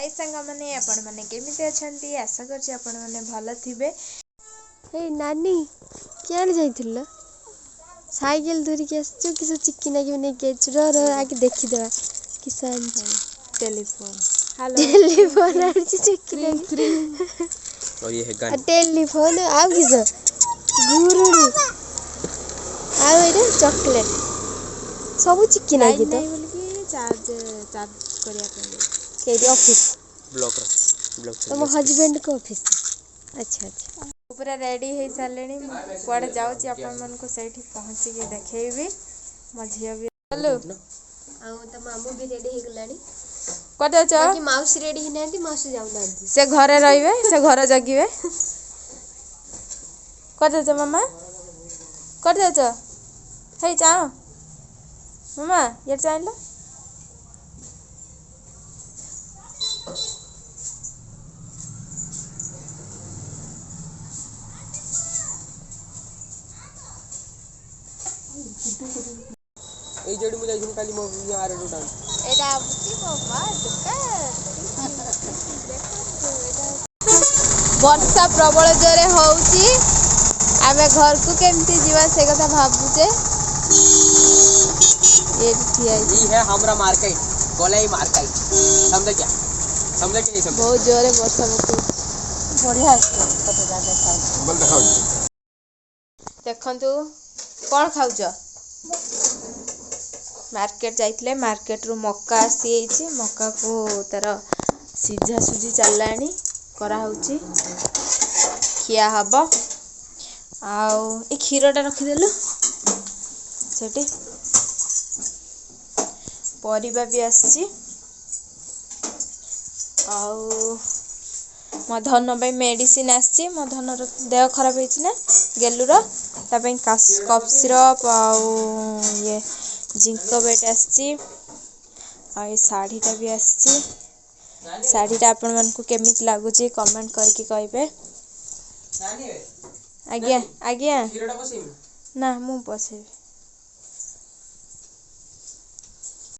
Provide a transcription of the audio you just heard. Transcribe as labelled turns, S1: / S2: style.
S1: ହାଏ ସାଙ୍ଗମାନେ, ଆପଣମାନେ କେମିତି ଅଛନ୍ତି? ଆଶା କରୁଛି ଆପଣମାନେ ଭଲ ଥିବେ।
S2: ଏଇ ନାନୀ, କିଆଡ଼େ ଯାଇଥିଲ? ସାଇକେଲ ଧରିକି ଆସିଛୁ, କିସ ଚିକିନାକି ନେଇକି ଆସିଛୁ? ରହ ରହ, ଆଗେ ଦେଖିଦେବା କିସ ଆଣିଛୁ।
S1: ଟେଲିଫୋନ। ହ୍ୟାଲୋ।
S2: ଟେଲିଫୋନ ଆଣିଛି ଚିକିନାକି।
S3: और ये है गन।
S2: ଟେଲିଫୋନ ଆଉ କିସ? ଘୁରୁଣି ଆଉ ଏଇଟା ଚକୋଲେଟ, ସବୁ ଚିକିନାକି
S1: ଲାଇନ୍
S2: ତ
S1: ନାହିଁ ବୋଲିକି ଚାର୍ଜ ଚାର୍ଜ କରିବା ପାଇଁ ଯାଇଛି।
S2: କେଇଠି ଅଫିସ?
S3: ବ୍ଲକର ବ୍ଲକ।
S2: ତମ ହଜବେଣ୍ଡଙ୍କ ଅଫିସ? ଆଚ୍ଛା ଆଚ୍ଛା।
S1: ମୁଁ ପୁରା ରେଡ଼ି ହେଇସାରିଲିଣି। ମୁଁ କୁଆଡ଼େ ଯାଉଛି, ଆପଣମାନଙ୍କୁ ସେଇଠି ପହଞ୍ଚିକି ଦେଖେଇବି। ମୋ ଝିଅ ବି। ହ୍ୟାଲୋ।
S2: ଆଉ ତମ ମାମୁଁ ବି ରେଡି ହେଇଗଲାଣି।
S1: କୁଆଡ଼େ ଯାଉଛ?
S2: ବାକି ମାଉସୀ ରେଡି ହେଇନାହାନ୍ତି, ମାଉସୀ ଯାଉନାହାନ୍ତି।
S1: ସେ ଘରେ ରହିବେ, ସେ ଘର ଜଗିବେ। କୁଆଡ଼େ ଯାଉଛ ମାମା? କୁଆଡ଼େ ଯାଉଛ? ହେଇ ଚାହ ମାମା, ଇଆଡ଼େ ଚାହିଁଲ।
S3: ଏଇ ଯୋଉଠି ମୁଁ ଯାଇଥିଲି କାଲି, ମୋ ଆର ଯୋଉଟା।
S1: ଏଇଟା ହେଉଛି ମୋ ମା ଦୋକାନ। ଦେଖନ୍ତୁ, ଏଇଟା ବର୍ଷା ପ୍ରବଳ ଜୋରେ ହଉଛି। ଆମେ ଘରକୁ କେମିତି ଯିବା ସେ କଥା ଭାବୁଛେ। ଏଇଠି ଠିଆ ହେଇଛି।
S3: ये है हमारा मार्केट, गोलाई मार्केट। समझे क्या? समझे कि नहीं समझे?
S1: ବହୁତ ଜୋରେ ବର୍ଷା ପକଉଛି।
S2: ବଢିଆ।
S1: ଦେଖନ୍ତୁ, କ'ଣ ଖାଉଛ? ମାର୍କେଟ ଯାଇଥିଲେ, ମାର୍କେଟରୁ ମକା ଆସିଯାଇଛି। ମକାକୁ ତାର ସିଝା ସୁଝି ଚାଲିଲାଣି, କରାହଉଛି, ଖିଆ ହବ। ଆଉ ଏ କ୍ଷୀରଟା ରଖିଦେଲୁ ସେଠି। ପରିବା ବି ଆସିଛି। ଆଉ ମୋ ଧନ ପାଇଁ ମେଡ଼ିସିନ ଆସିଛି। ମୋ ଧନର ଦେହ ଖରାପ ହେଇଛି ନା, ଗେଲୁର, ତା ପାଇଁ କଫ୍ ସିରପ୍ ଆଉ ଇଏ ଜିଙ୍କୋବେଟ୍ ଆସିଛି। ଆଉ ଏ ଶାଢ଼ୀଟା ବି ଆସିଛି। ଶାଢ଼ୀଟା ଆପଣମାନଙ୍କୁ କେମିତି ଲାଗୁଛି କମେଣ୍ଟ କରିକି କହିବେ। ଆଜ୍ଞା ଆଜ୍ଞା।
S3: କ୍ଷୀରଟା ବସେଇବି?
S1: ନା, ମୁଁ ବସେଇବି।